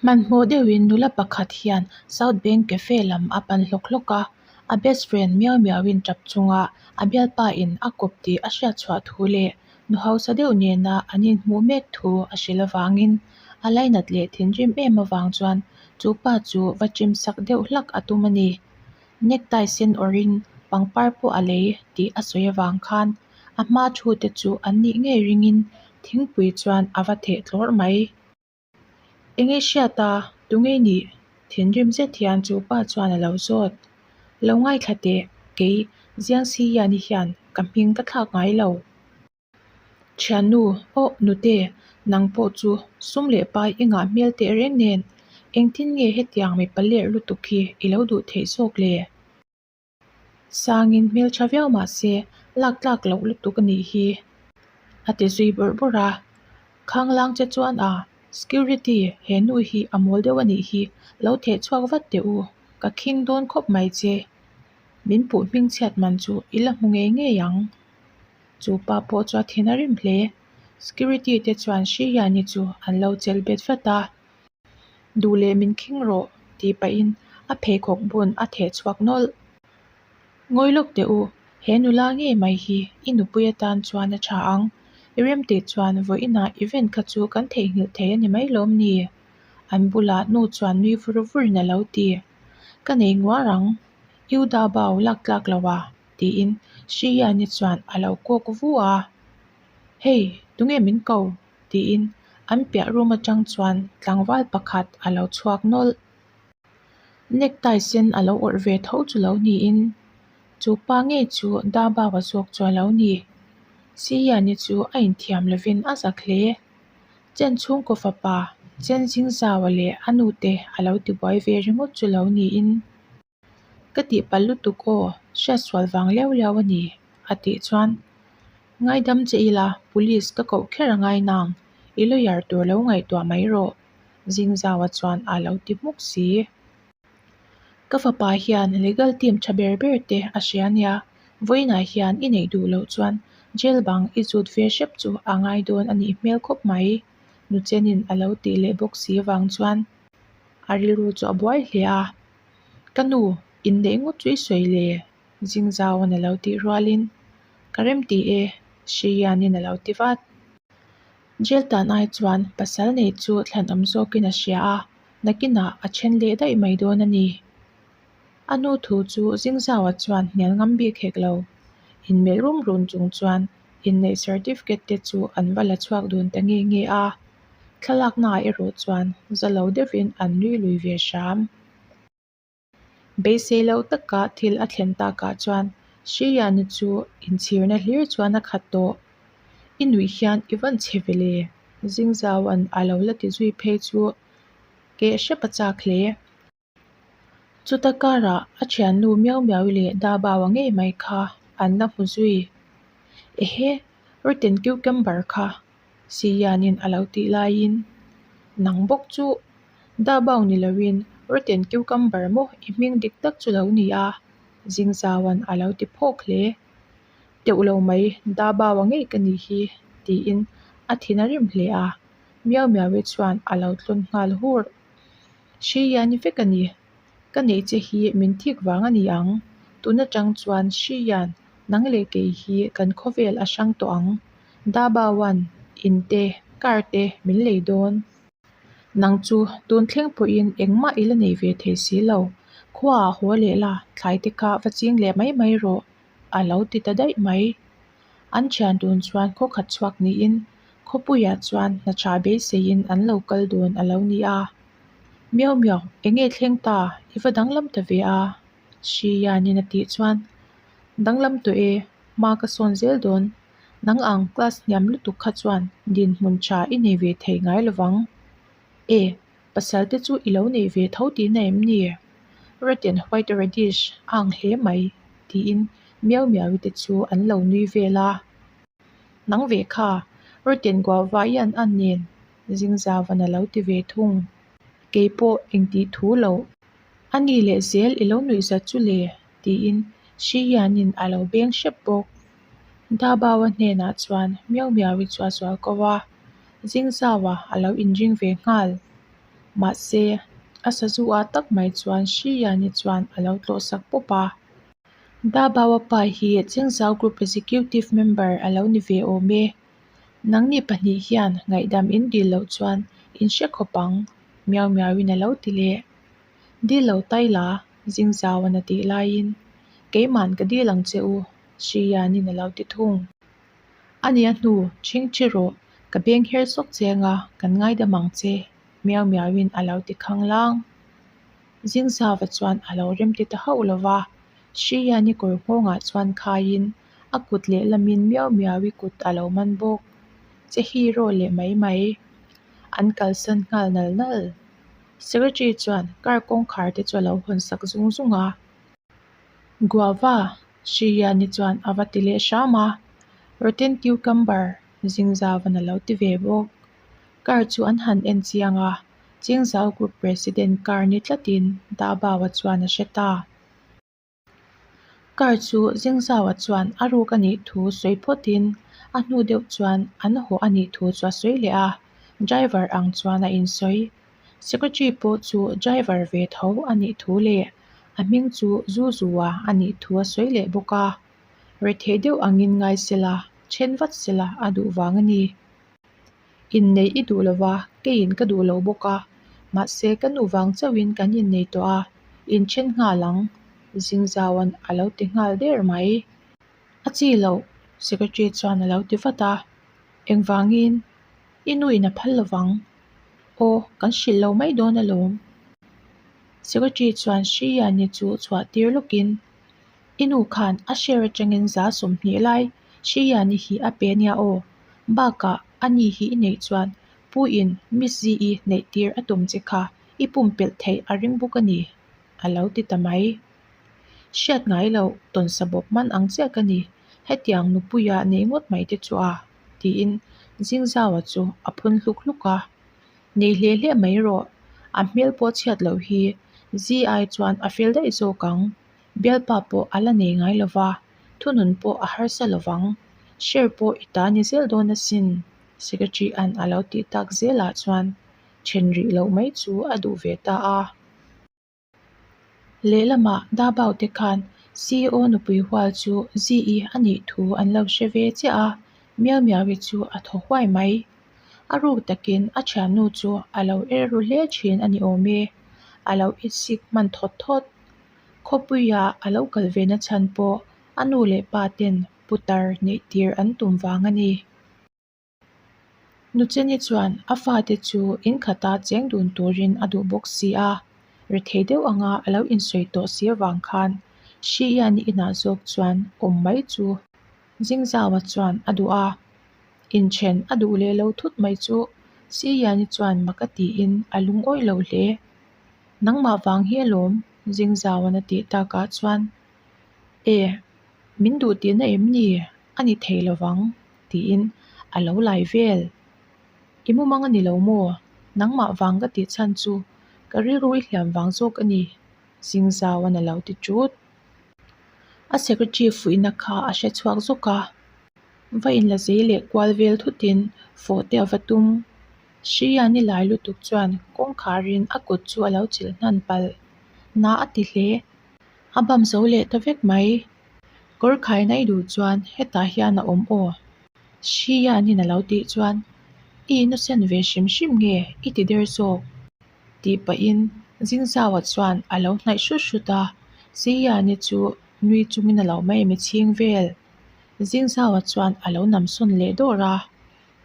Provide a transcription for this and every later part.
Hmanhmawh deuhin nula pakhat hian South Bank Cafe lam a pan hlawk hlawk a, a best friend miau miauin tap chunga a bialpa in a kawp tih a hriat chhuah thu leh nu hausa deuh nena an inhmuh mek thu a hrilh avangin a lainat leh thinrim em avang chuan chu pa chu va chim sak deuh hlak a tum a ni. Necktie sen awrhin pangpar pawh a lei tih a sawi avang khan a hma thu te chu an nih ngei ringin thingpui chuan a va theh tlawrh mai. Enge hriat a, tunge nih? Thinrim zet hian chu pa chuan a lo zawt. Lo ngaithla teh, kei Jiangxi Yan-i hian ka hming ka thlak ngai lo. Thiannu, Aw nute, nang pawh chu sum leh pai i ngah hmel teh reng nen, engtin nge hetiang mipa lerh lutuk hi i lo duh theih zawk le? Sangin hmeltha viau mah se lak tlak loh lutuk a nih hi, a ti zui bawrh bawrh a. Khanglang che chuan a, Security, he nu hi a mawl deuh a nih hi, lo theh chhuak vat teh u, ka khing dawn khawp mai che. Min puh hmingchhiat man chu i la hmu ngei ngei ang. Chu pa pawh chu a thin a rim hle. Security te chuan Hrihiani chu an lo chelh bet vat a. Duh leh min khing rawh tih pahin a pheikhawk bun a theh chhuak nawlh. Ngawi lawk teh u, he nula ngei mai hi i nupui atan chuan a tha ang. I remtih chuan vawiinah event kha chu kan theihnghilh thei a ni mai lawm ni? An bulah nu chuan nui vur vurin a lo ti. Ka nei nguar ang, U Da Bao lak tlak lo a? tiin Hrihiani chuan a lo kawk vu a. Hei, tunge min ko? tiin an piah room atang chuan tlangval pakhat a lo chhuak nawlh. Necktie sen a lo awrh ve tho chu lo niin chu pa ngei chu Dabawa zawk chu a lo ni. Sihiani chu a inthiam lovin a zak hle. Chen chhungkaw fapa Chen Zingzaua leh a nute a lo tibuai ve ringawt chu lo niin. Ka tihpalh lutuk aw, hriatsual vang liau liau a ni, a tih chuan Ngaidam che ila, police ka koh kher a ngai nang, i lawyer tur lo ngaihtuah mai rawh, Zingzaua chuan a lo ti hmuk si. Ka fapa hian legal team tha ber ber te a hria nia, vawiinah hian i neih duh loh chuan jail bang i zut ve hrep chu a ngai dawn a nih hmel khawp mai, Nuchenin a lo tih leh bawk si vang chuan a rilru chu a buai hle a. Ka nu, inneih ngawt chu i sawi le? Zingzauan a lo tih rualin, Ka remti e, Hrianin a lo ti vat. Jail tan ai chuan pasal nei chu thlanawm zawkin a hria a, nakinah a then leh daih mai dawn a ni. A nu thu chu Zingzaua chuan hnial ngam bik hek lo. Inmelh rum run chung chuan inneih certificate te chu an va la chhuak dun ta nge nge a. Thlalaknaah erawh chuan za lo deuhin an nui lui ve hram. Beisei lo taka thil a thlen takah chuan Hriani chu inchhirna hlir chuan a khat tawh. I nuih hian i van chhe ve le? Zingzaua'n a lo la ti zui phei chu keh hrep a chak hle. Chuta karah a thiannu miau miau leh Dabaua ngei mai kha an la hmu zui. Ehe, rotten cucumber kha Sianin a lo tih laiin, Nang bawk chu Dabao ni loin rotten cucumber maw i hming dik tak chu lo ni a, Zingzaua'n a lo ti phawk hle. Teuh lo mai, Dabaua ngei ka nih hi, tiin a thin a rim hle a, Miau Miaui chuan a lo tlawn nghal hur. Hrian vek a ni. Ka neih che hi min thik vang a ni ang. Tun atang chuan Hrian, nang leh kei hi kan khawvel a hrang tawh ang. Dabawan, in te, car te min lei dawn. Nang chu tun thleng pawhin engmah i la nei ve thei si lo. Khuaah haw leh la, thlai te kha va ching leh mai mai rawh, a lo ti ta daih mai. An thian dun chuan khaw khat chhuak niin Khawpuiah chuan hna tha beiseiin an lo kal dun a lo ni a. Miau miau, enge thleng ta? I va danglam ta ve a? Hrianin a tih chuan, Danglam tawh e, hma ka sawn zel dawn. Nang ang class hniam lutuk kha chuan dinhmun tha i nei ve thei ngai lovang. E, pasal te chu i lo nei ve tho tihna em ni? Red and white radish a ang hle mai, tiin Miau miau-i te chu an lo nui vel a. Nang ve kha, Roten Guava i an an nen Zingzauvan a lo ti ve thung. Kei pawh engtih thu loh. A ni leh zel i lo nuih zat chu le, tiin Hrihianin a lo beng hrep bawk. Dabaua hnenah chuan Miau Miau-i chu a zual ko a, Zingzaua a lo inring ve nghal. Mahse, a sazu ah tak mai chuan Hriani chuan a lo tlawh sak pawp a. Dabaua pa hi Chengzau Group Executive Member a lo ni ve awm e. Nangni pahnih hian ngaihdam in dil loh chuan in hre khawp ang, miau miauin a lo ti leh. Dil lo tai la, Zingzauan a tih laiin, Keiman ka dil ang che u, Hrianin a lo ti thung. A nia hnu, ṭhingṭhi rawh, ka beng her sawk cheng a, kan ngaidam ang che, miau miauin a lo ti khanglang. Zingzauva chuan a lo remti ta hauh lo va, Hriani kawr nghawngah chuan khaiin a kut lehlamin miau miaui kut a lo man bawk. Che hero leh mai mai. An kalsan nghal nal nal. Secretary chuan car kawngkhar te chu a lo hawn sak zung zung a. Guava, Hriani chuan a va ti leh hram a. Rotten cucumber, Zingzauvan a lo ti ve bawk. Car chu an han en chiang a, Chengzau Group President car ni tlatin Dabaua chuan a hre ta. Car chu Zingzaua chuan a ruk a nih thu sawi phawtin a hnu deuh chuan an haw a nih thu chu a sawi leh a, driver ang chuan a insawi. Secretary pawh chu driver ve tho a nih thu leh a hming chu Zuzua a nih thu a sawi leh bawk a, rethei deuh angin ngai sela, then vat sela a duh vang a ni. Inneih i duh lova, keiin ka duh lo bawk a, mahse ka nu vang chauhin kan innei tawh a, inthen nghal ang, Zingzauan a lo ti nghal der mai. A chi loh, Secretary chuan a lo ti vat a, engvangin i nuin a phal lovang? Aw, kan hrilh lo mai dawn alawm. Secretary chuan Hriani chu chhuah tir lawkin, I nu khan a share atangin za 20 lai Hriani hi a pe nia aw. Bakah a ni hi i neih chuan Pu in Miss Zi-i neih tir a tum che kha i pumpelh theih a ring bawk a ni, a lo ti ta mai. Hriat ngai loh tawnsa bawp man ang chiah ka ni, hetiang nupuia nei ngawt mai te chu a, tiin Zingzaua chu a phun hluk hluk a. Nei hle hle mai rawh, a hmel pawh chhiat loh hi Zi ai chuan a fel daih zawk ang. Bialpa pawh a la nei ngai lo va, thunun pawh a harsa lo vang. Share pawh i ta ni zel dawn asin, Secretary an a lo tih tak zelah chuan then rih loh mai chu a duh ve ta a. Lehlamah Dabao te khan CEO nupui hual chu Zi-i a nih thu an lo hre ve chiah a, Miau Miau-i chu a thaw huai mai. A ruk takin a thiannu chu a lo er ru hle thin a ni awm e, a lo itsik hman thawt thawt. Khawpuia a lo kal ve na chhan pawh a nu leh pa ten putar neih tir an tum vang a ni. Nucheni chuan a fate chu in khata cheng dun turin a duh bawk si a, rethei deuh anga a lo insawi tawh si avang khan Hriiani inah zawk chuan awm mai chu Zingzaua chuan a duh a, inthen a duh leh lo thut mai chu Hriiani chuan mak a tiin a lungawi lo hle. Nangmah vang hi alawm Zingzauan a tih takah chuan, E, min duh tihna em ni? A ni thei lovang, tiin a lo lai vel. I mumang a ni lo maw? Nangmah vang ka tih chhan chu ka rilru i hliam vang zawk a ni, Zingzauan a lo ti ṭut. A secretary fuihna kha a hre chhuak zawk a, va inla zei leh kual vel thutin fawh te a va tum. Hriani lai lutuk chuan kawngkharin a kut chu a lo chilh hnan palh. Na a ti hle. A bam zo leh ta vek mai. Kawr khaina i duh chuan hetah hian a awm aw. Hrianin a lo tih chuan i innocent ve hrim hrim nge i ti der zawk? Tih pahin Zingzaua chuan a lo hnaih hrut hrut a, Hriani chu nui chungin a lo mai mi chhing vel. Zingzaua chuan a lo namsawn leh dawr a,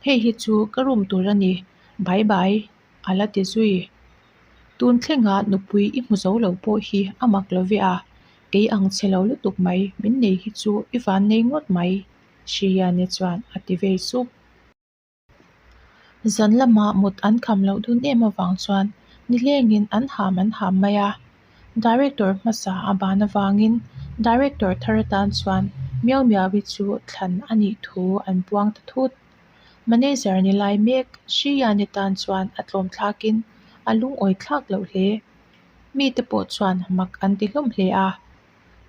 Hei hi chu ka room tur a ni, bye bye a la ti zui. Tun thlengah nupui i hmu zo lo pawh hi a mak lo ve a, kei ang chhe lo lutuk mai min nei hi chu i van nei ngawt mai, Hriani chuan a ti vei sup. Zan lamah mut an kham loh dun em avang chuan nilengin an ham an ham mai a, Director hmasa a ban avangin Director thar atan chuan Miau Miaui chu thlan a nih thu an puang ta thut. Manager ni lai mek Hriani tan chuan a tlawm thlakin a lungawi thlak loh hle. Mite pawh chuan mak an ti hlawm hle a,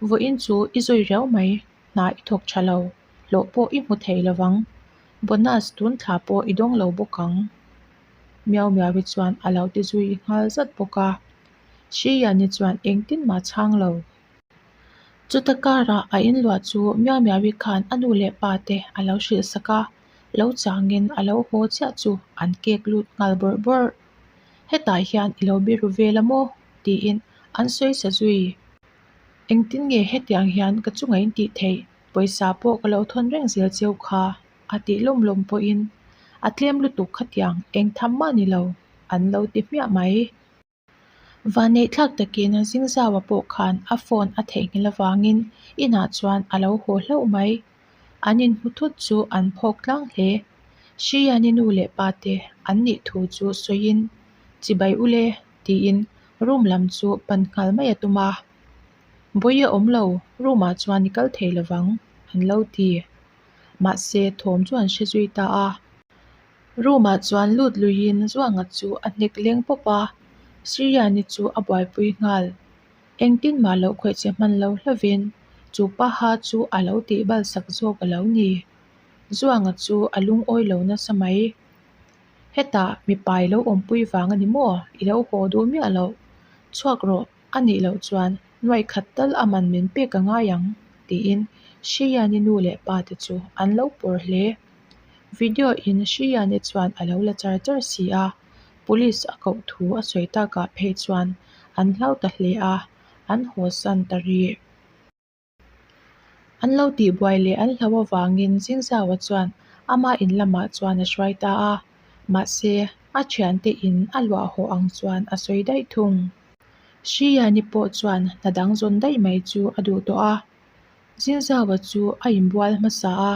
Vawiin chu i zawi riau mai, hna i thawk tha lo, hlawh pawh i hmu thei lovang, bonus tun thla pawh i dawng lo bawk ang. Miau Miau-i chuan a lo ti zui nghal zat bawk a. Xiyan-i chuan engtin mah chhang lo. Chuta karah a inluah chu Miau Miau-i khan a nu leh pa te a lo hrilh sak a, lo changin a lo haw chiah chu an kek lut nghal bawrh bawrh. Hetah hian i lo biru vel a maw? tiin an sawi sa zui. Engtin nge hetiang hian ka chunga in tih theih? Pawisa pawh ka lo thawn reng zel cheu kha a tih lawm lawm pawhin a tlem lutuk khatiang eng tham mah ni lo an lo ti hmiah mai. Vanneihthlak takin Zingzaua pawh khan a phone a theihnghilh avangin inah chuan a lo haw hlauh mai. An inhmu thut chu an phawk tlang hle. Hriani nu leh pa te an nih thu chu sawiin, Chibai ule tiin room lam chu pan nghal mai a tum a. Bawihi a awm lo, room ah chuan i kal thei lovang an lo ti. Mahse thawm chu an hre zui ta a. Room ah chuan lut luiin Zuanga chu a hnek leng pawp a, Siriani chu a buaipui nghal. Engtin mah loh khawih che hman lo hlovin chu paha chu a lo tih bal sak zawk a lo ni. Zuanga chu a lungawi lo nasa mai. Hetah mipa i lo awmpui vang a ni maw? I lo haw duh miah loh. Chhuak rawh, a nih loh chuan nuaih khat tal a man min pek a ngai ang, tiin Hriani nu leh pa te chu an lo pawr hle. Video in Hriani chuan a lo la char char si a, police a koh thu a sawi takah phei chuan an hlau ta hle a, an haw san ta rih. An lo tihbuai leh an hlo avangin Zingzaua chuan ama in lamah chuan a hruai ta a, mahse a thiante in a luah haw ang chuan a sawi daih thung. Hriani pawh chuan hna dang zawn daih mai chu a duh tawh a, Zingzaua chu a inbual hmasa a,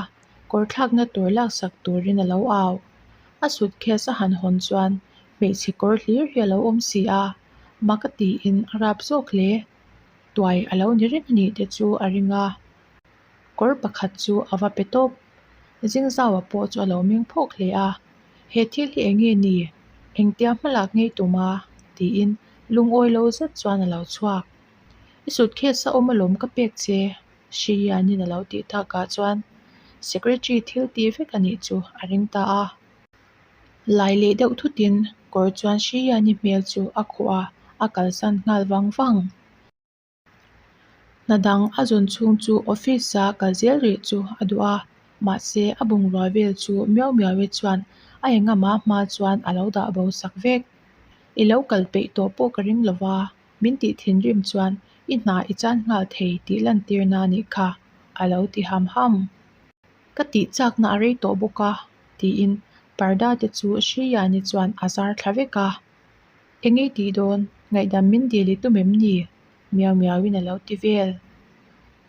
kawr thlakna tur laksak turin a lo au. A suitcase a han hawn chuan hmeichhe kawr hlir hi a lo awm si a, mak a tiin a rap zawk hle. Tuai a lo ni reng a nih te chu a ring a, kawr pakhat chu a va pe tawp. Zingzaua pawh chu a lo meng phawk hle a, He thil hi eng nge ni? Engtia hmalak ngei tum a? tiin lungawi lo zet chuan a lo chhuak. I suitcase a awm alawm ka pek che, Hrianin a lo tih takah chuan secretary thil tih vek a nih chu a ring ta a. Lai leh deuh thutin kawr chuan Hriani hmel chu a khuh a, a kalsan nghal vang vang. Hna dang a zawn chhung chu office a kal zel rih chu a duh a, mahse a bungrua vel chu miau miau e chuan a engama hma chuan a lo dah bo sak vek. I lo kal peih tawh pawh ka ring lova, min tih thinrim chuan i hna i chan nghal thei tih lantirna a nih kha, a lo ti ham ham. Ka tih chakna a rei tawh bawk a, tiin parda te chu Hriani chuan a zar thla vek a. Eng ei tih dawn, ngaihdam min dil i tum em ni? Miau miauin a lo ti vel.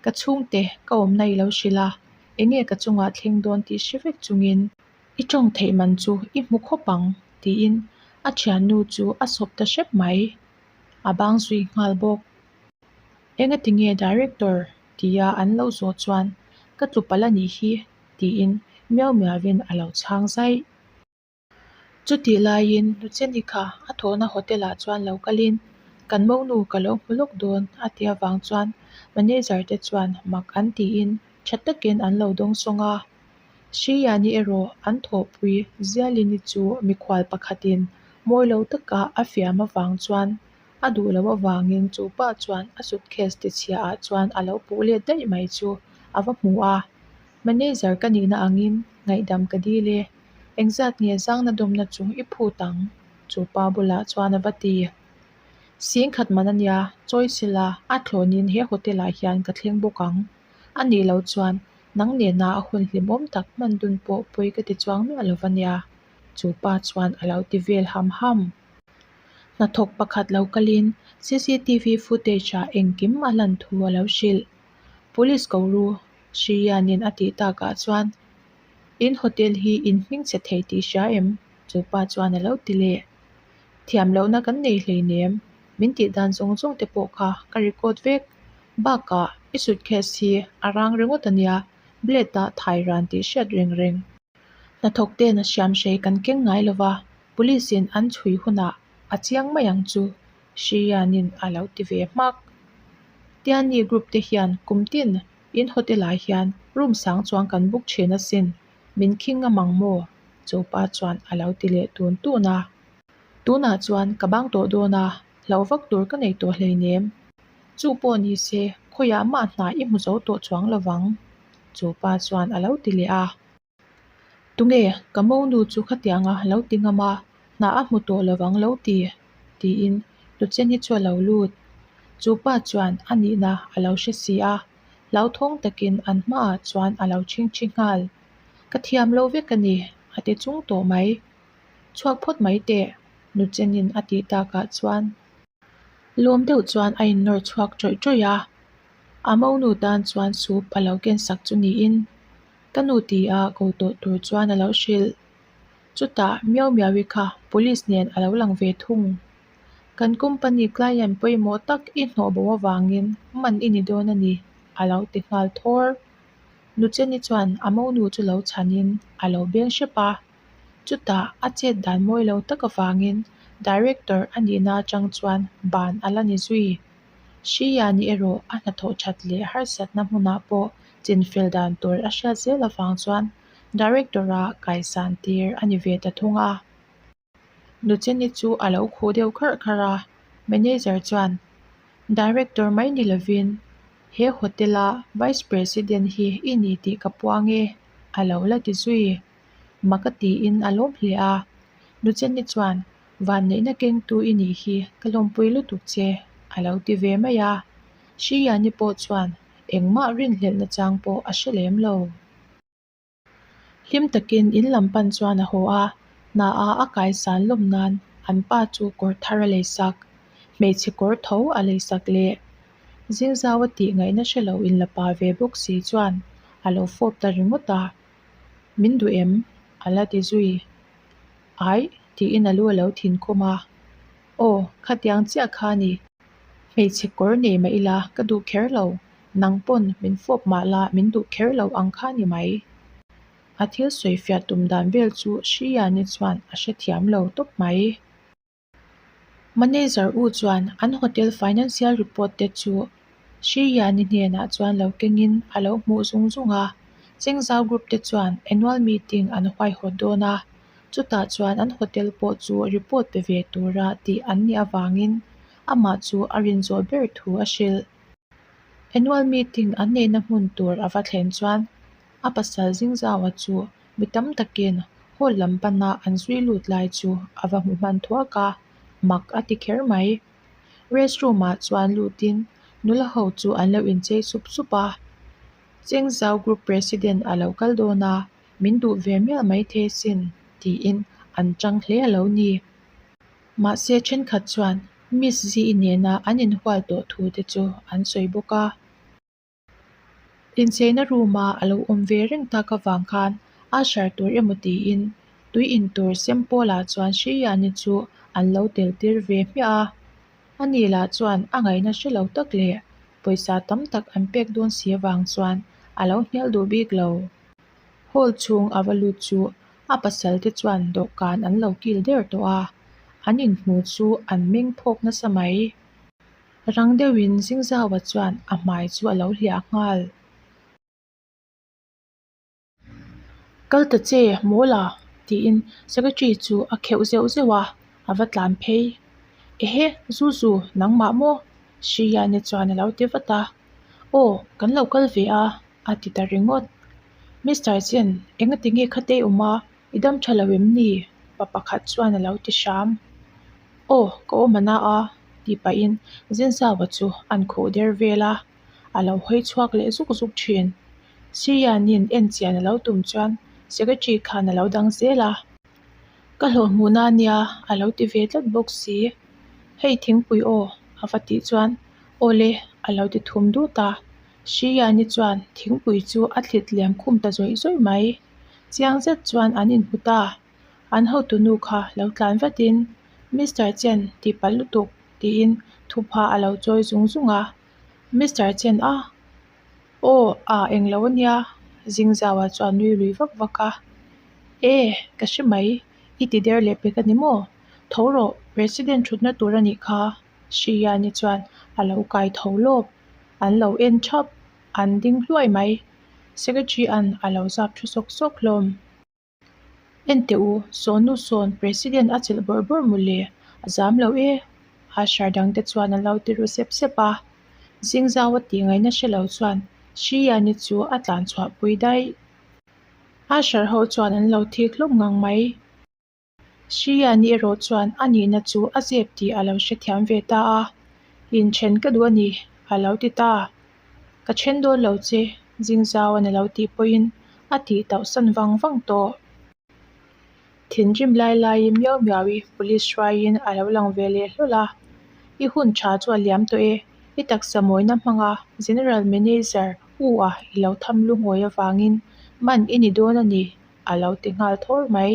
Ka chhungte, ka awmna i lo hrilh a, enge ka chungah thleng dawn tih hre vek chungin i tawng theih man chu i hmu khawp ang, tiin a thiannu chu a sawp ta hrep mai. A bang zui nghal bawk. Engati nge director? tia an lo zawh chuan ka tlu palh a nih hi tiin miau miauin a lo chhang zaih. Chutih laiin Nucheni kha a thawhna hotel ah chuan lo kalin kan monu ka lo hmu lawk dawn a ti avang chuan manager te chuan mak an tiin tha takin an lo dawng sawng a. Hriani erawh an thawhpui Zialini chu mikhual pakhatin mawi lo taka a fiam avang chuan A duh loh avangin chu pa chuan a suitcase tichhia ah chuan a lo puh let daih mai chu a va hmu a, Manager ka nihna angin ngaihdam ka dil e, engzat nge zangna dawmna chu i phut ang? Chu pa bulah chuan a va ti. Singkhat man ania, chawi sila a thlawnin he hotel ah hian ka thleng bawk ang. A nih loh chuan nang nena a hun hlimawm tak hman dun pawh pawi ka ti chuang miah lo va nia, chu pa chuan a lo ti vel ham ham. Hnathawk pakhat lo kalin cctv footage ah engkim a lan thu a lo hrilh. Police ko ru Hrianin a tih takah chuan In hotel hi in hming chhe thei tih hria em? Chu pa chuan a lo ti leh. Thiam lohna kan nei hleinem, min tih dan zawng zawng te pawh kha ka record vek. Bakah i suitcase hi a rang ringawt a nia, blade ah thai ran tih hriat reng reng. Hnathawk ten a hriam hrei kan keng ngai lova, Police in an chhui hunah a chiang mai ang chu, Hrianin a lo ti ve hmak. Tiani group te hian kum tin in hotel ah hian room sang chuang kan book thin asin, min khing ngam ang maw? Chu pa chuan a lo ti leh tun tun a. Tunah chuan ka bang tawh dawn a, hlauh vak tur ka nei tawh hleinem. Chu pawh ni se, khawiah mah hna i hmu zo tawh chuang lo vang, chu pa chuan a lo ti leh a. Tunge ka monu chu khatianga lo ti ngam a, hna a hmu tawh lo vang lo ti? tiin Tucheni chu a lo lut. Chu pa chuan a nihna a lo hre si a, hlauthawng takin an hmaah chuan a lo chhingchhi nghal. Ka thiam lo vek a ni, a ti chung tawh mai. Chhuak phawt mai teh, Nuchenin a tih takah chuan. Lawm deuh chuan a innawr chhuak ṭawih ṭawih a, a monu tan chuan soup a lo ken sak chu niin ka nu ti a ko tawh tur chuan a lo hrilh. Chutah Miau Miaui kha police nen a lo lang ve thung. Kan company client pawimawh tak i hnawh bo avangin man i ni dawn a ni, a lo ti nghal thawr. Nucheni chuan a monu chu lo chhanin a lo beng hrep a. Chutah a chet dan mawi lo tak avangin Director a nihna atang chuan ban a la ni zui. Hriani erawh a hnathawh that leh harsatna hmunah pawh chinfel dan tur a hriat zel avang chuan Director-a kaisan tir a ni ve ta thung a. Nucheni chu a lo khuh deuh kharh kharh a, Manager chuan, Director mai ni lovin he hotel-a Vice President hi i ni tih ka puang e, a lo la ti zui. Mak a tiin a lawm hle a. Nucheni chuan, Vanneihna kengtu i nih hi ka lawmpui lutuk che, a lo ti ve mai a. Hriyani pawh chuan engmah rinhlelhna chang pawh a hre lem lo. Hlim takin in lam pan chuan a haw a, hnaah a kaisan lawm nan an pa chu kawr thar a leisak, hmeichhe kawr tho a leisak leh Zingzau a tih ngaihna hre lo in la pa ve bawk si chuan a lo fawp ta ringawt a, Min duh em? a la ti zui. Aih, tiin a lu a lo thin khum a. Aw, khatiang chiah kha a ni. Hmeichhe kawr nei mah ila ka duh kher lo, nang pawn min fawp mah la min duh kher lo ang kha ni mai. A thil sawi fiah tum dan vel chu Hriyani chuan a hrethiam lo tawp mai. Manager u chuan an hotel financial report te chu Hriyani hnenah chuan lo kengin a lo hmuh zung zung a. Chengzau group te chuan annual meeting an huaihawt dawn a, chutah chuan an hotel pawh chu report pe ve tura tih an nih avangin amah chu a rinzawh ber thu a hrilh. Annual meeting an neihna hmun tur a va thlen chuan a pasal Zingzaua chu mi tam takin hall lam pana an zui lut lai chu a va hmu hman thuak a, mak a ti kher mai. Restroom ah chuan lutin nula ho chu an lo inchei sup sup a, Chengzau group president a lo kal dawn a, min duh ve mial maithei sin tiin an chang hle a lo ni. Mahse thenkhat chuan Miss Zi nena an inhual tawh thu te chu an sawi bawk a. Incheina room a a lo awm ve reng tak avang khan usher tur emaw tiin tui in tur sem pawlah chuan Hriyani chu an lo tel tir ve hmiah a. Ani lah chuan a ngaihna hre lo tak leh pawisa tam tak an pek dawn si avang chuan a lo hnial duh bik lo. Hall chhung a va lut chu a pasal te chuan dawhkan an lo kil der tawh a, an inhmu chu an meng phawk nasa mai. Rang deuhin Zingzaua chuan a hmai chu a lo hliah nghal. Kal ta che, Mawla! tiin secretary chu a kheuh zeuh zeuh a, a va tlan phei. Ehe, Zuzu, nangmah maw? Hriani chuan a lo ti vat a. Aw, kan lo kal ve a, a ti ta ringawt. Mister Chen, engati nge kha te awm a, i dam tha lo em ni? Pa pakhat chuan a lo ti hram. Aw, ka awm a na a, tih pahin Zinzaua chu an khuh der vel a, a lo hawi chhuak leh zuk zuk thin. Sirianin en chian a lo tum chuan secretary khan a lo dang zel a. Ka hlawh hmuhna a nia a lo ti ve tlat bawk si. Hei thingpui aw a va tih chuan aw le a lo ti thum dut a. Siriani chuan thingpui chu a thlit liam khum ta zawih zawih mai. Chiang zet chuan an inhmu ta. An hotunu kha lo tlan vatin Mister Chen tih palh lutuk tiin thupha a lo chawi zung zung a. Mister Chen a Aw a englo ania Zingzaua chuan nui lui vak vak a. E ka hre mai i ti der leh pek a ni maw? Tho rawh President thutna tur a nih kha Hriyani chuan a lo kai tho lawp. An lo en thap an ding hluai mai. Secretary an a lo zap thu sawk sawk hlawm. Enteh u, Sawnu sawn President a chelh bawrh bawrh mawle. A zam lo e, Usher dangte chuan an lo ti ru sep sep a. Zingzau a tih ngaihna hre lo chuan Shiyani chu a tlan chhuah pui daih. Usher ho chuan an lo thik hlawm ngang mai. Shiyani erawh chuan a nihna chu a zep tih a lo hrethiam ve ta a, Inthen ka duh a ni, a lo ti ta. Ka then dawn lo che, Zingzauan a lo tih pawhin a tih tauh san vang vang tawh. Thinrim lai laiin miau miau-i police hruaiin a lo lang ve leh hlawl a, I hun tha chu a liam tawh e, i taksa mawina hmanga General Manager U a i lo tham lungawi avangin man i ni dawn a ni, a lo ti nghal thawr mai.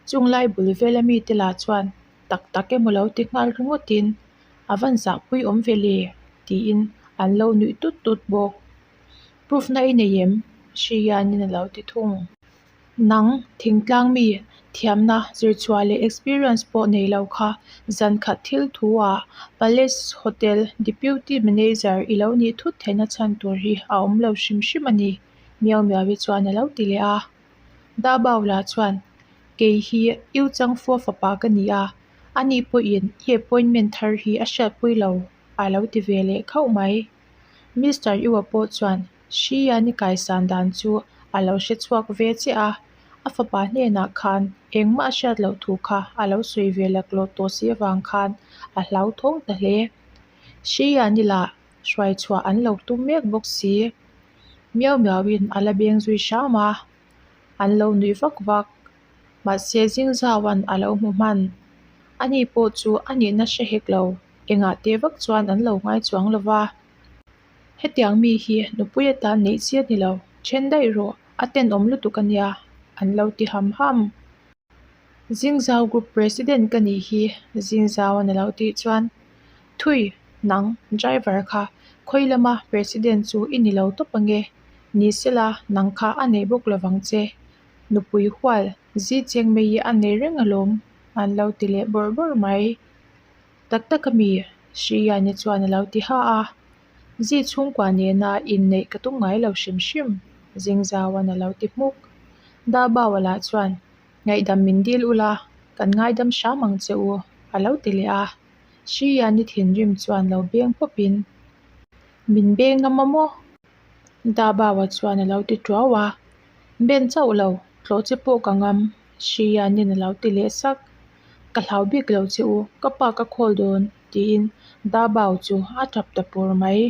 Chung lai bul vela mite lah chuan tak tak emaw lo ti nghal ringawtin a van zahpui awm ve le tiin an lo nuih tut tut bawk. Proof na i nei em? Hrianin a lo ti thung. Nang, thingtlang mi, thiamna, zirchhuah leh experience pawh nei lo kha zan khat thil thu ah Palace Hotel Deputy Manager i lo nih thut theihna chhan tur hi a awm lo hrim hrim a ni, Miau Miau-i chuan a lo ti leh a. Dabao lah chuan, Kei hi U Changfua fapa ka ni a, ani pawhin i appointment thar hi a hriatpui lo, a lo ti ve leh khauh mai. Mister U-a pawh chuan Hrian i kaisan dan chu a lo hre chhuak ve che a, a fapa hnenah khan engmah a hriat loh thu kha a lo sawi ve laklawh tawh si avang khan a hlauthawng ta hle. Hrian i lah hruai chhuah an lo tum mek bawk si. Miau miauin a la beng zui hram a, an lo nuih vak vak. Mahse Zingzauan a lo hmu hman. Ani pawh chu a nihna hre hek lo, engah teh vak chuan an lo ngai chuang lo va. Hetiang mi hi nupui atan neih chi a ni lo, then daih rawh, a tenawm lutuk a nia, an lo ti ham ham. Zingzau Group President ka nih hi Zingzauan a lo tih chuan, Thui, nang, driver kha, khawi lama President chu i ni lo tawp ange, ni sela nang kha a nei bawk lovang che, nupui hual zi cheng mai hi a nei reng alawm, an lo ti leh bawrh bawrh mai. Tak tak a mi? Sriyani chuan a lo ti ha a. Zi chhungkua nena inneih ka tum ngai lo hrim hrim, Zingzauan a lo ti hmuk. Dabaua lah chuan, Ngaihdam min dil ula, kan ngaidam hram ang che u, a lo ti leh a. Sriyani thinrim chuan lo beng pawpin, Min beng ngam a maw? Dabaua chuan a lo ti tuau a. Ben chauh lo, tlawh che pawh ka ngam, Sriyanin a lo ti leh sak. Ka hlau bik lo che u, ka pa ka khawl dawn, tiin Dabao chu a tap ta pur mai.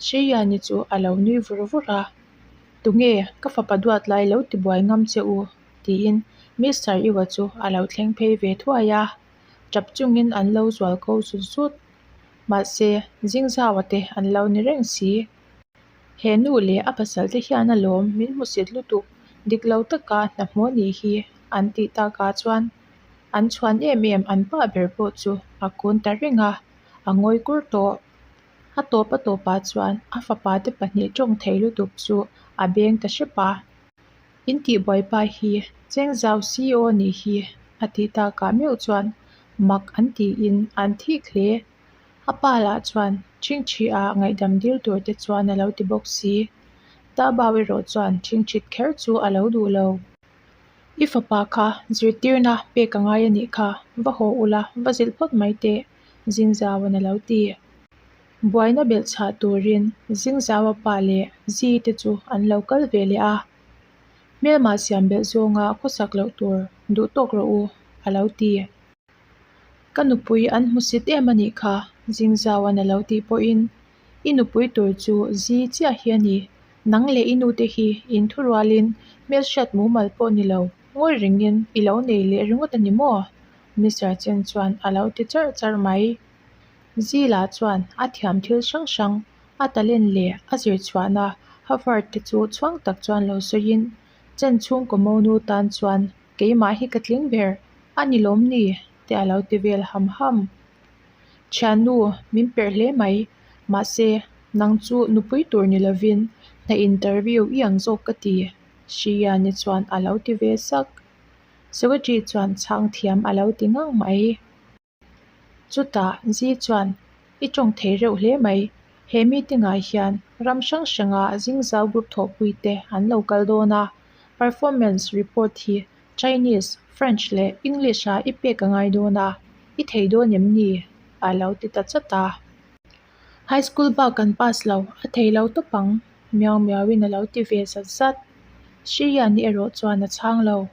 Sriyani chu a lo nui vur vur a, Tunge ka fapa duat lai lo ti buai ngam che u, tiin Mister Iwa chu a lo thleng phei ve thuai a, tap chungin an lo zual ko zut zut. Mahse, Zingzaua te an lo ni reng si. He nu leh a pasal te hian a lawm min hmusit lutuk, dik lo taka hna hmuh anih hi an tih takah chuan an chhuan em em an pa ber pawh chu a kun ta reng a, a ngawi kur tawh. A tawp a tawpah chuan a fapa te pahnih tawng thei lutuk chu a beng ta hrep a. In tihbuai pa hi Chengzau CEO nih hi a tih takah meuh chuan mak an tiin an thik hle. A pa lah chuan ṭhingṭhi ah ngaihdam dil tur te chuan a lo ti bawk si. Tabau erawh chuan ṭhingṭhit kher chu a lo duh lo. I fapa kha zirtirna pek a ngai a nih kha, va haw ula va zilh phawt mai teh, Zingzauan a lo ti. Buaina belh chhah turin Zingzaua pa leh Zi te chu an lo kal ve leh a. Hmelmah siam belh zawnga khawsak loh tur duh tawk rawh u, a lo ti. Ka nupui an hmusit em a nih kha, Zingzauan a lo tih pawhin, I nupui tur chu zi chiah hi a ni. Nang leh i nute hi in thurualin hmelhriat mumal pawh ni lo, ngawi rengin i lo nei leh ringawt a ni maw? Mister Chen chuan a lo ti charh charh mai. Zi lah chuan a thiam thil hrang hrang, a talent leh a zirchhuahna Harvard te chu chhuang tak chuan lo sawiin, Chen chhungkaw monu tan chuan Keimah hi ka tling ber, a ni lawm ni? te a lo ti vel ham ham. Thiannu, min perh hle mai. Mahse, nang chu nupui tur ni lovin hna interview i ang zawk ka ti, Shiyani chuan a lo ti ve sak. Secretary chuan chhang thiam a lo ti ngang mai. Chutah Zi chuan, I tawng thei reuh hle mai. He meeting ah hian ram hrang hranga Zingzau group thawhpui te an lo kal dawn a. Performance report hi Chinese, French leh English ah i pek a ngai dawn a. I thei dawn em ni? A lo ti ta chat a. High school bak kan pass lo, a thei lo tawp ang, Miau Miauin a lo ti ve zat zat. Shiyani erawh chuan a chhang lo.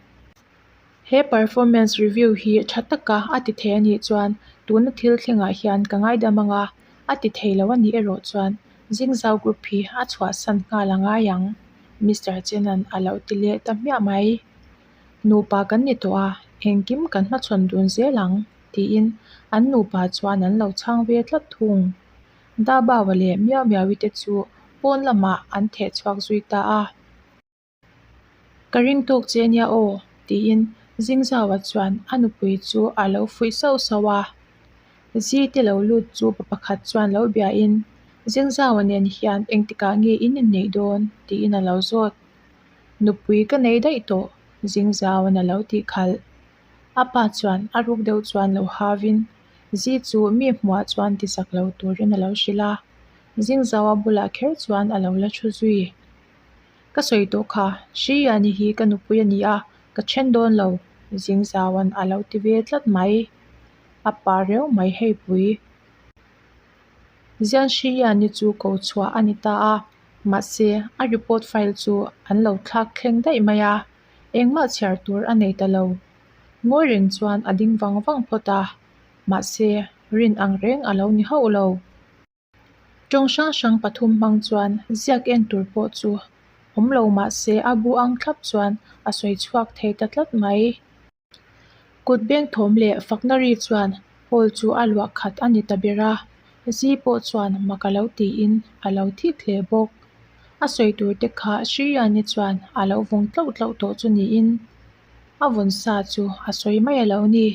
He performance review hi tha taka a ti thei a nih chuan tuna thil thlengah hian ka ngaidam ang a, a ti thei lo a nih erawh chuan Zingzau group hi a chhuahsan nghal a ngai ang, Mister Chenan a lo ti leh ta hmiah mai. Nupa kan ni tawh a, engkim kan hmachhawn dun zel ang, tiin an nupa chuan an lo chhang ve tlat thung. Dabawa leh Miau Miaui te chu pawn lamah an theh chhuak zui ta a. Ka ring tawk che nia aw, tiin Zingzaua chuan a nupui chu a lo fuih sauh sauh a. Zi te lo lut chu pa pakhat chuan lo biain, Zingzaua nen hian engtikah nge in inneih dawn? tiin a lo zawt. Nupui ka nei daih tawh, Zingzaua'n a lo tih khalh. A pa chuan a ruk deuh chuan lo havin, Zi chu mi hmuah chuan ti zak lo turin a lo hrilh a. Zingzaua bulah kher chuan a lo la thu zui. Ka sawi tawh kha, Hriani hi ka nupui a ni a, ka then dawn lo, Zingzaua'n a lo ti ve tlat mai. A pa reuh mai hei pui. Zian Hriani chu ko chhuah a ni ta a, mahse a report file chu an lo thlak thleng daih mai a, engmah chhiar tur a nei ta lo. Ngawi reng chuan a ding vang vang phawt a, mahse rin ang reng a lo ni hauh lo. Tawng hrang hrang pathum hmang chuan ziak en tur pawh chu awm lo mah se a bu ang thlap chuan a sawi chhuak thei ta tlat mai. Kut beng thawm leh fakna ri chuan hall chu a luah khat a ni ta ber a, Zi pawh chuan mak a lo tiin a lo thik hle bawk. A sawi tur te kha Sriyani chuan a lo vawng tlauh tlauh tawh chu niin a vawn sa chu a sawi mai a lo ni.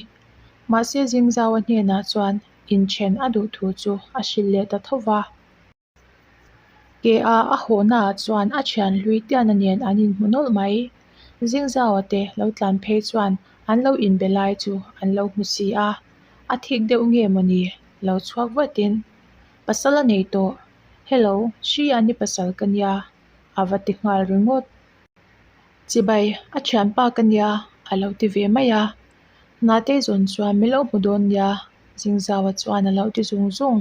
Mahse Zingzaua hnenah chuan Inthen a duh thu chu a hrilh leh ta tho va. Ke a a hawhnaah chuan a thian hlui Tiana nen an inhmu nawlh mai. Zingzaua te lo tlan phei chuan an lo inbe lai chu an lo hmu si a, a thik deuh nge mawni lo chhuak vatin, Pasal a nei tawh, Hello, Hriani pasal ka nia, a va ti nghal ringawt. Chibai, a thianpa ka nia, a lo ti ve mai a. Hnatei zawn chuan min lo hmu dawn nia, Zingzaua chuan a lo ti zung zung.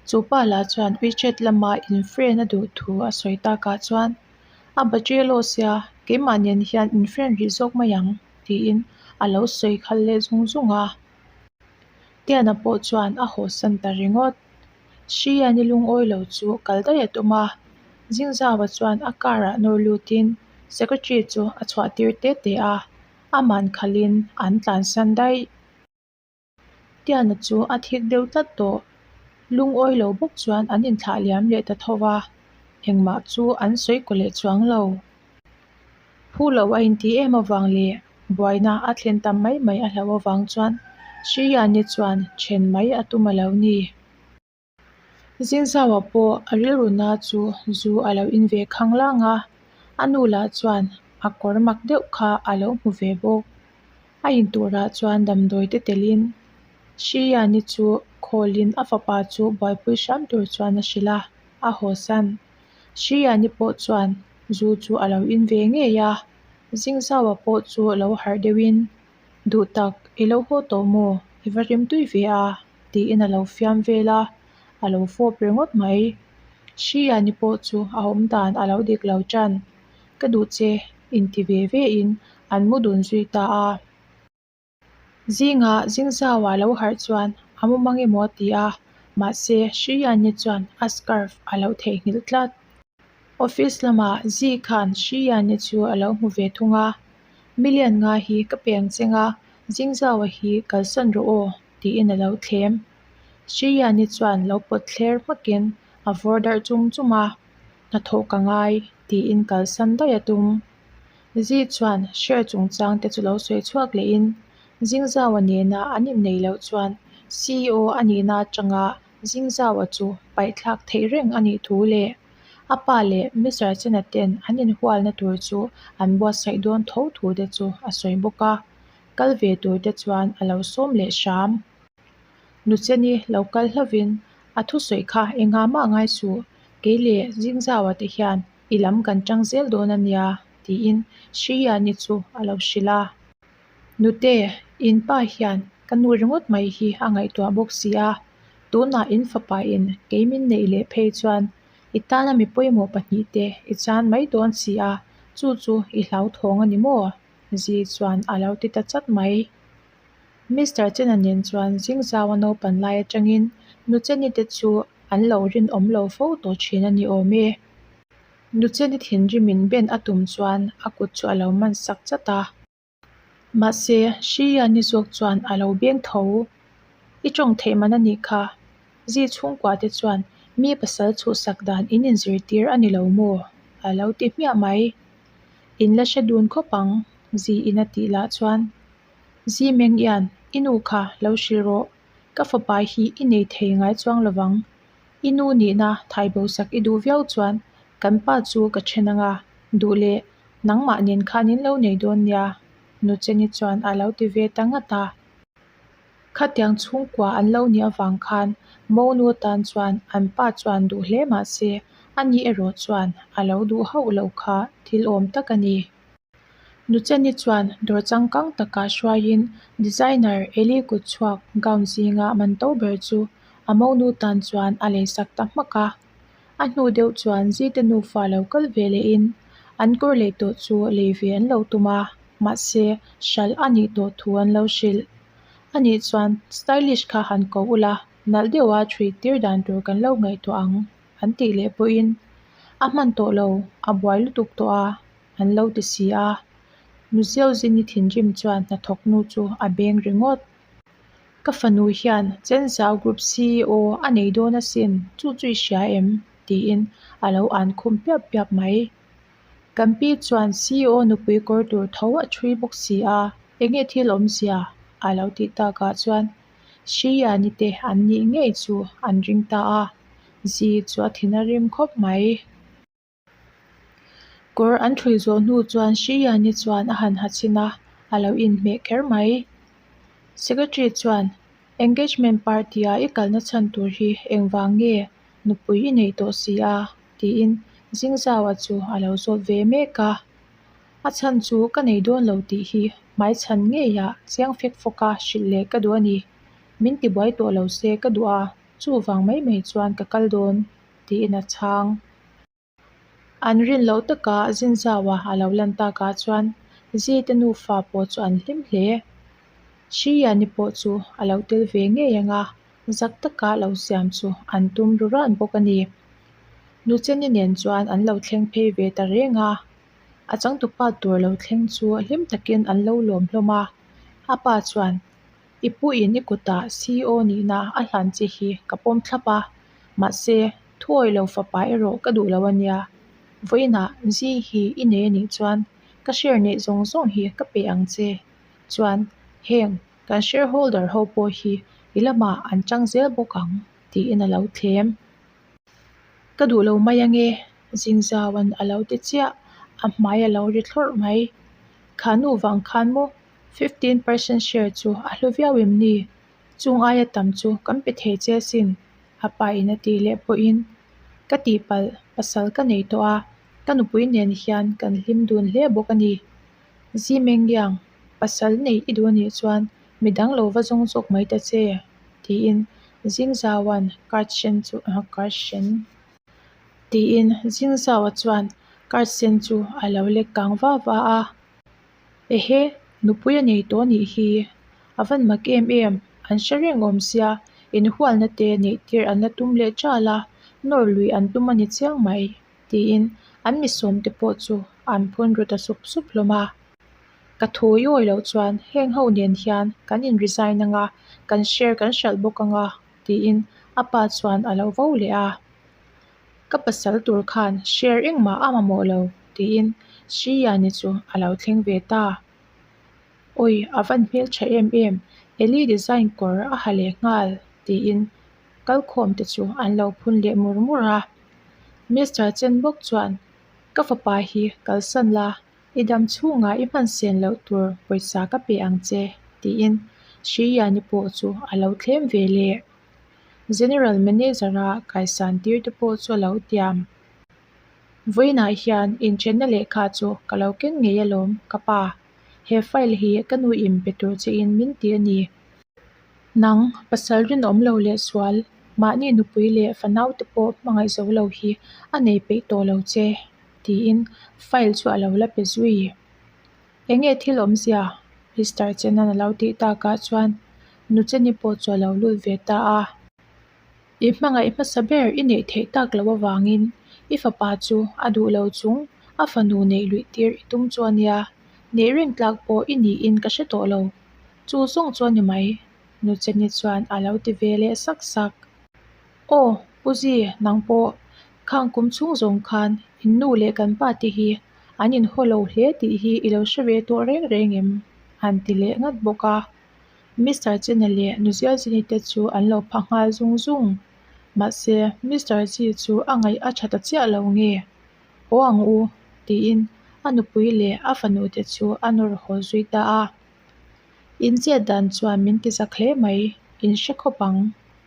Chu pa lah chuan WeChat lama in-friend a duh thu a sawi takah chuan, A battery a loss sia, keimah nen hian in-friend rih zawk mai ang, tiin a lo sawi khalh leh zung zung a. Tiana pawh chuan a hawsan ta ringawt. Hriani lungawi lo chu kal daih a tum a, Zingzaua chuan a car ah nawr lutin secretary chu a chhuah tir te te a, a man khalhin an tlansan daih. Tiana chu a thik deuh tlat tawh, lungawi lo bawk chuan an inthlah liam leh ta tho va, engmah chu an sawi kaw leh chuang lo. Phu lo a intih em avang leh buaina a thlen tam mai mai a hlauh avang chuan Sriyani chuan then mai a tum a lo ni. Zingzaua pawh a rilruna chu zu a lo in ve khang lang a, a nu lah chuan a kawr mak deuh kha a lo hmu ve bawk. A in turah chuan damdawi te telin Sriyani chu khawlin a fapa chu buaipui hram tur chuan a hrilh a, a hawsan. Hriani pawh chuan zu chu a lo in ve ngei a, Zingzaua pawh chu lo harh deuhin, Duh tak, i lo haw tawh maw? I va rim tui ve a, tiin a lo fiam vel a, a lo fawp ringawt mai. Hriani pawh chu a awm dan a lo dik lo tan, Ka duh che, inti ve vein an mu dun zui ta a. Zingah Zingzau ah lo harh chuan a mu mang emaw a ti a, mahse Hriani chuan a scarf a lo theihnghilh tlat. Office lamah Zi khan Hriani chu a lo hmu ve thung a, Million nga hi ka peng cheng a, Zingzau-a hi kalsan rawh aw tiin a lo thlem. Hriani chuan lo pawt thler hmakin a vawr darh chum chum a, Hnathawh ka ngai tiin kalsan daih a tum. Zi chuan share chungchang te chu lo sawi chhuak lehin Zingzaua nena an inneih loh chuan CEO a nihna atanga Zingzaua chu paihthlak theih reng a nih thu leh a pa leh Mister Chena ten an inhualna tur chu an buatsaih dawn tho thu te chu a sawi bawk a, kal ve tur te chuan a lo sawm leh hram. Nucheni lo kal hlauhin a thusawi kha engah mah ngai suh, kei leh Zingzaua te hian I lam kan tang zel dawn a nia, tiin Sriyani chu a lo hrilh a. Nute, in pa hian Ka nu ringawt mai hi a ngaihtuah bawk si a, tunah in fapa in kei min neih leh phei chuan i tana mi pawimawh pahnihte i chan mai dawn si a, chu chu i hlauthawng a ni maw? Zi chuan a lo ti ta chat mai. Mister Chena nen chuan Zingzau a naupan lai atangin Nucheni te chu an lo rinawm lo fo tawh thin a ni awm e. Nucheni thinrimin ben a tum chuan a kut chu a lo man sak chat a. Mahse, Hriani zawk chuan a lo beng tho. I tawng theih man a nih kha. Zi chhungkua te chuan mi pasal chhuhsak dan in inzirtir a ni lo maw? A lo ti hmiah mai. In la hre dun khawp ang, Zi in a tih lah chuan. Zi Meng Ian, i nu kha lo hrilh rawh. Ka fapa hi i nei thei ngai chuang lovang. I nu nihna thai bosak i duh viau chuan kan pa chu ka then anga, duh leh nangmah nen khan in lo nei dawn nia, Nucheni chuan a lo ti ve ta ngat a. Khatiang chhungkua an lo nih avang khan Monu tan chuan an pa chuan duh hle mah se ani erawh chuan a lo duh hauh loh kha thil awm tak a ni. Nucheni chuan dawr changkang takah hruaiin designer Eli kutchhuak gown zinga man to ber chu a monu tan chuan a leisak ta hmak a. A hnu deuh chuan Zite nufa lo kal ve lehin an kawr lei tawh chu lei ve an lo tum a, mahse hralh a nih tawh thu an lo hrilh. Anih chuan stylish kha han ko ula, nalh deuha ṭhui tir dan tur kan lo ngaihtuah ang an tih leh pawhin a hman tawh lo, a buai lutuk tawh a. an lo ti si a. Nuziauzini thinrim chuan hnathawk nu chu a beng ringawt. Ka fanu hian Chenzau Group ceo a nei dawn asin, chu chu i hria em? tiin a lo an khum piap piap mai. Kan pi chuan ceo nupui kawr tur tho a ṭhui bawk si a, enge thil awmzia? a lo tih takah chuan Hriani te an nih ngei chu an ring ta a, Zi chu a thin a rim khawp mai. Kawr an ṭhui zawh hnu chuan Hriani chuan a han ha chhin a, a lo inhmeh kher mai. Secretary chuan, Engagement party-a i kalna chhan tur hi engvang nge nupui i neih tawh si a? tiin Zingzaua chu a lo zawt ve mek a. A chhan chu ka nei dawn lo tih hi hmaichhan ngeiah chiang fek fawka hrilh leh ka duh a ni. Min tibuai tawh lo se ka duh a, chuvang mai mai chuan ka kal dawn, tiin a chhang. An rin loh taka Zinzaua a lo lan takah chuan Zite nufa pawh chu an hlim hle. Hriani pawh chu a lo tel ve ngei ang a, zak taka lo siam chu an tum ru ran bawk a ni. Nucheni nen chuan an lo thleng phei ve ta reng a, a changtupa tur lo thleng chu hlim takin an lo lawm hlawm a. A pa chuan, I puin i kutah CEO nihna a hlan che hi ka pawm thlap a, mahse, thuawi lo fapa erawh ka duh lo a nia. Vawiinah Zi hi i nei a nih chuan ka share neih zawng zawng hi ka pe ang che. Chuan, heng kan shareholder ho pawh hi i lamah an chang zel bawk ang, tiin a lo thlem. Ka duh lo mai ange, Zingzauan a lo ti chiah, a hmai a lo ri thlawrh mai. Kha nu vang khan maw 15 percent share chu a hlu viau em ni? Chung aia tam chu kan pe thei che asin, a pa in a tih leh pawhin ka tihpalh pasal ka nei tawh a, ka nupui nen hian kan hlim dun hle bawk a ni. Zimengiang, pasal neih i duh anih chuan midang lo va zawng zawk mai ta che, tiin Zingzaua'n card sen chu card sen tiin Zingzaua chuan card sen chu a lo lek kang va va a. Ehe, nupui a nei tawh anih hi. A van mak em em, an hre reng awm sia, inhualna te neih tir an la tum leh ṭal a, nawr lui an tum a ni chiang mai, tiin an misawm te pawh chu an phun ru ta sup sup hlawm a. Ka thu i awi loh chuan heng ho nen hian kan in resign anga, kan share kan hralh bawk anga, tiin a pa chuan a lo vo leh a. Ka pasal tur khan share engmah a mamawh lo, tiin Sriyani chu a lo thleng ve ta. Awi, a van hmeltha em em, Eli design kawr a ha leh nghal, tiin kalkhawm te chu an lo phun leh mur mur a. Mister Chen bawk chuan, Ka fapa hi kalsan la, i dam chhungah i hman sen loh tur pawisa ka pe ang che, tiin Sriyani pawh chu a lo thlem ve leh. General Manager-a kaisan tir te pawh chu a lo tiam. Vawiinah hian inthenna lehkha chu ka lo ken ngei alawm, ka pa. He file hi ka nu in pe tur che in min ti a ni. Nang, pasal rinawm lo leh sual, mahni nupui leh fanaute pawh hmangaih zo lo hi a nei peih tawh lo che, tiin file chu a lo la pe zui. Enge thil awmzia? Mister Chenan a lo tih takah chuan Nucheni pawh chu a lo lut ve ta a. I hmangaih hmasa ber i neih theih tak loh avangin i fapa chu a duh lo chung a fanu neih luih tir i tum chu a nia, neih reng tlak pawh i niin ka hre tawh lo. Chu zawng chu a ni mai, Nucheni chuan a lo ti ve leh sak sak. Aw, Pu Zi, nang pawh khang kum chhung zawng khan in nu leh kan pa te hi an inhaw lo hle tih hi i lo hre ve tawh reng reng em? an ti leh ngat bawk a. Mister Chena leh Nuzialzini te chu an lo pha nghal zung zung. Mahse, Mister Chi chu a ngaih a tha ta chiah lo nge? Haw ang u, tiin a nupui leh a fanu te chu a nawr haw zui ta a. In chet dan chuan min ti zak hle mai, in hre khawp ang,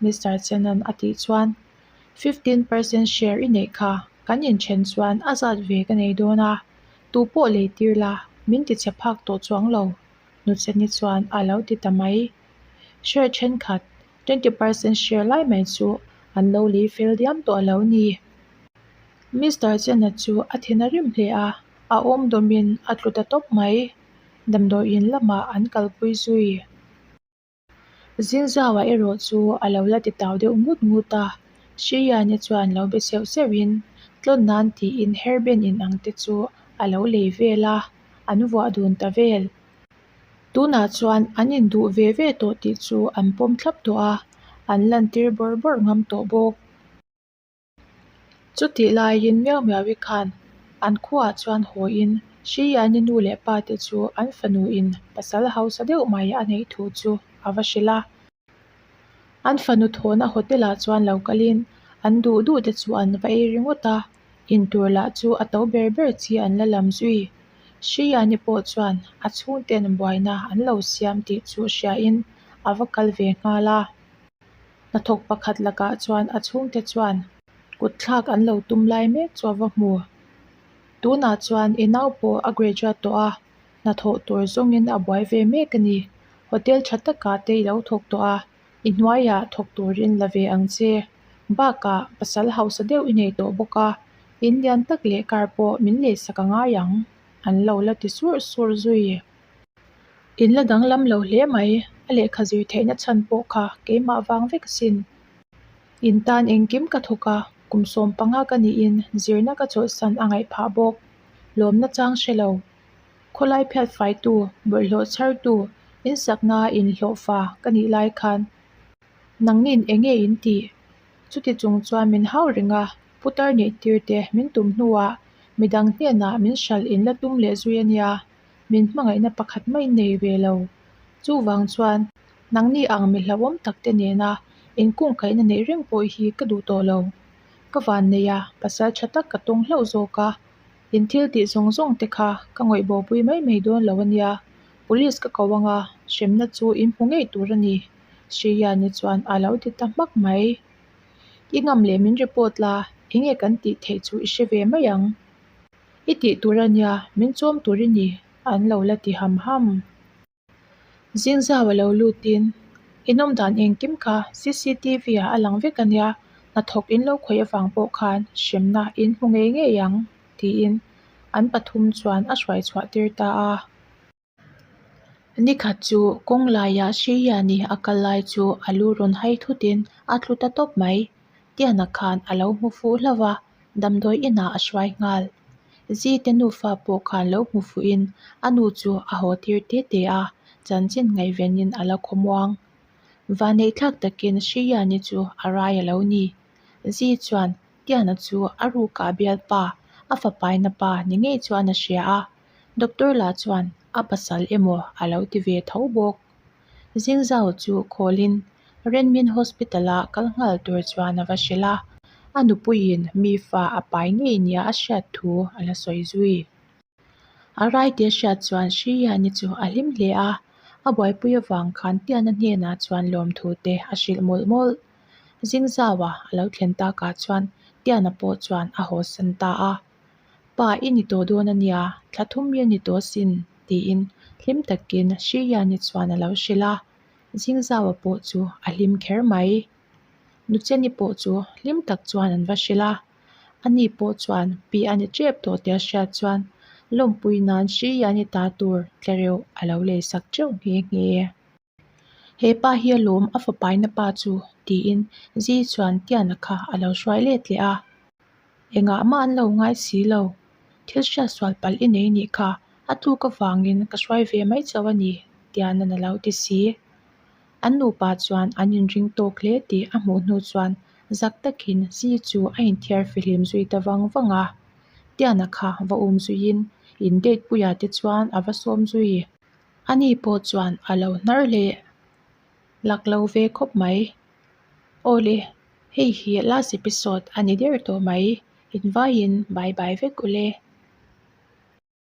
Mister Chena'n a tih chuan 15 percent share i neih kha, kan inthen chuan a zat ve ka nei dawn a, tu pawh lei tir la, min ti chhe phak tawh chuang lo, Nucheni chuan a lo ti ta mai. Share thenkhat, 20 percent share lai mai chu an lo lei fel diam tawh a lo ni. Mister Chena chu a thin a rim hle a, a awm dawmin a tlu ta tawp mai. Damdawiin lamah an kalpui zui. Zinzauah erawh chu a lo la ti tau deuh ngut ngut a, Hriani chuan lo be seuh seuhin tlawn nan tiin Herben in ang te chu a lo lei vel a, an vuah dun ta vel. Tunah chuan an induh ve ve tawh tih chu an pawm thlap tawh a, an lantir bawrh bawrh ngam tawh bawk. Chutih laiin Miau Miaui khan an khuaah chuan hawiin Hriani nu leh pa te chu an fanuin pasal hausa deuh mai a neih thu chu a va hrilh a. An fanu thawhna hotel ah chuan lo kalin an duh duh te chu an va ei ringawt a, intur lah chu a to ber ber chi an la lam zui. Hriani pawh chuan a chhungten buaina an lo siam tih chu hriain a va kal ve nghal a. Hnathawk pakhat lakah chuan a chhungte chuan kut thlak an lo tum lai mek chu a va hmu. Tunah chuan i nau pawh a graduate tawh a, hnathawh tur zawngin a buai ve mek a ni. Hotel tha takah te i lo thawk tawh a, i hnuaiah thawk turin la ve ang che. Bakah pasal hausa deuh i nei tawh bawk a, in lian tak leh car pawh min leisak a ngai ang, an lo la ti surh surh zui. In la danglam lo hle mai, a lehkha zir theihna chhan pawh kha keimah vang vek asin. In tan engkim ka thawk a, kum 15 ka niin zirna ka chawlhsan a ngaih phah bawk. Lawmna chang hre lo. Khawlai phiat faitu, bawlhhlawh chhartu, insakna inhlawhfa ka nih lai khan nangnin eng nge in tih? Chuti chung chuan min hau reng a, putar neih tir te min tum hnuah midang hnenah min hralh in la tum leh zui a nia. Min hmangaihna pakhat mai nei ve lo. Chuvang chuan nangni ang mi hlauhawm tak te nena inkungkaihna neih reng pawh hi ka duh tawh lo. Ka van nei a, pasal tha tak ka tawng hlauh zawk a. In thil tih zawng zawng te kha ka ngawih bopui mai mai dawn lo a nia. Police ka ko anga hremna chu in hmu ngei tur a ni, Sriyani chuan a lo ti ta hmak mai. I ngam leh min report la, enge kan tih theih chu i hre ve mai ang. I tih tur a nia, min chawm tur i ni, an lo la ti ham ham. Zingzau a lo lutin, In awm dan engkim kha cctv ah a lang vek a nia, hnathawk in lo khawih avang pawh khan hremna in hmu ngei ngei ang, tiin an pathum chuan a hruai chhuah tir ta a. Nikhat chu kawng laiah Hriani a kal lai chu a lu rawn hai thutin a tlu ta tawp mai. Tiana khan a lo hmu fuh hlauh a, damdawi inah a hruai nghal. Zite nufa pawh khan lo hmu fuhin a nu chu a haw tir te te a, chanchin ngaihvenin a la khawmuang. Vaneihthlak takin Hriani chu a rai a lo ni. Zi chuan Tiana chu a rukah bialpa, a fapaina pa ni ngei chuan a hria a. Doctor lah chuan a pasal emaw a lo ti ve tho bawk. Zingzau chu khawlin Renmin Hospital-a kal nghal tur chuan a va hrilh a, a nupuiin mi fa a pai ngei nia a hriat thu a la sawi zui. A raite hriat chuan Hriani chu a hlim hle a, a buaipui avang khan Tiana hnenah chuan lawmthu te a hrilh mawlh mawlh. Zingzaua a lo thlen takah chuan Tiana pawh chuan a hawsan ta a. Pa i ni tawh dawn a nia, thla thum mi a ni tawh asin, tiin hlim takin Hriani chuan a lo hrilh a. Zingzaua pawh chu a hlim kher mai. Nucheni pawh chu hlim tak chuan an va hrilh a, ani pawh chuan pi a ni tep tawh tih a hriat chuan lawmpui nan hri a ni ta tur tlereuh a lo lei sak teuh nghe nghe. He pa hi a lawm a fapaina pa chu tiin Zi chuan Tiana kha a lo hruai let leh a. Engah mah an lo ngai si lo. Thil hriat sual palh i nei nih kha a tluk avangin ka hruai ve mai chauh a ni Tiana'n a lo ti si. An nupa chuan an inring tawk hle tih a hmuh hnu chuan zak takin Zi chu a inthiar fihlim zui ta vang vang a. Tiana kha va um zuiin in date puiah te chuan a va sawm zui. Ani pawh chuan a lo hnar leh lak lo ve khawp mai. Awle, hei hi last episode a ni der tawh mai. Invaiin bye bye vek ule.